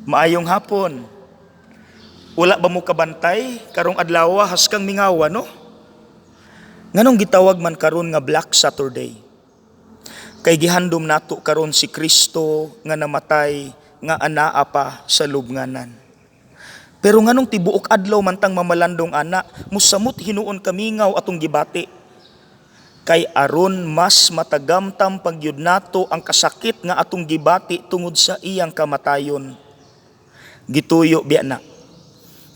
Maayong hapon. Wala ba mo kabantay karong adlaw haskang mingawa, no? Nganong gitawag man karon nga Black Saturday? Kay gihandom nato karon si Kristo nga namatay nga anaa pa sa lubnganan. Pero nganong tibuok adlaw man tang mamalandong ana, musamot hinuon kamingaw atong gibati? Kay aron mas matagamtam pagyud nato ang kasakit nga atong gibati tungod sa iyang kamatayon. Gituyo biya na.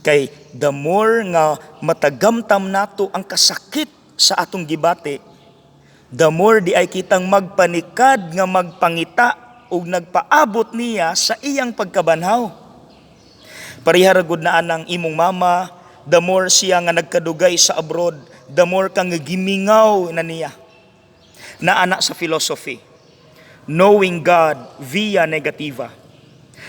Kay the more nga matagamtam nato ang kasakit sa atong gibati, the more di ay kitang magpanikad nga magpangita ug nagpaabot niya sa iyang pagkabanhaw. Pareha ra gud na anang imong mama, the more siya nga nagkadugay sa abroad, the more kang gimingaw na niya. Naa na sa philosophy, knowing God via negativa.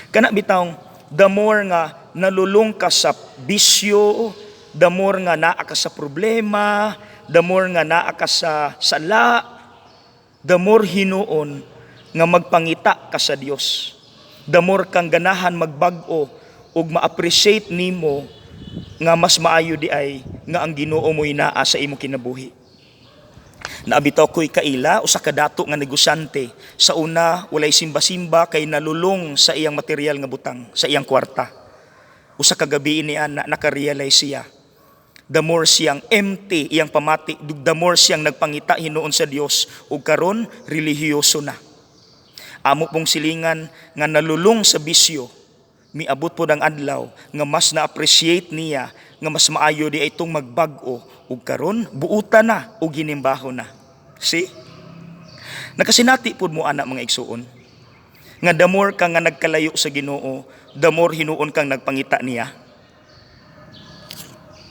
Kana bitawng the more nga nalulong ka sa bisyo, the more nga naa ka sa problema, the more nga naa ka sa sala, the more hinuon nga magpangita ka sa Dios. The more kang ganahan magbag-o ug ma-appreciate nimo nga mas maayo di ay nga ang Ginoo mo'y naa sa imong kinabuhi. Naa bitaw ko'y kaila, usa ka dato nga negosyante. Sa una, walay simba-simba kay nalulong sa iyang material nga butang, sa iyang kwarta. Usa ka gabi ni ana naka-realize siya. The more siyang empty iyang pamati, the more siyang nagpangita hinuon sa Dios ug karon relihiyoso na. Amo pong silingan nga nalulong sa bisyo, miabot pod ang adlaw nga mas na-appreciate niya nga mas maayo di ay itong magbag-o ug karon buutan na ug ginimbahon na. See? Nakasinati pud mo ana, mga igsuon, nga the more ka nga nagkalayo sa Ginoo, the more hinuon kang nagpangita niya.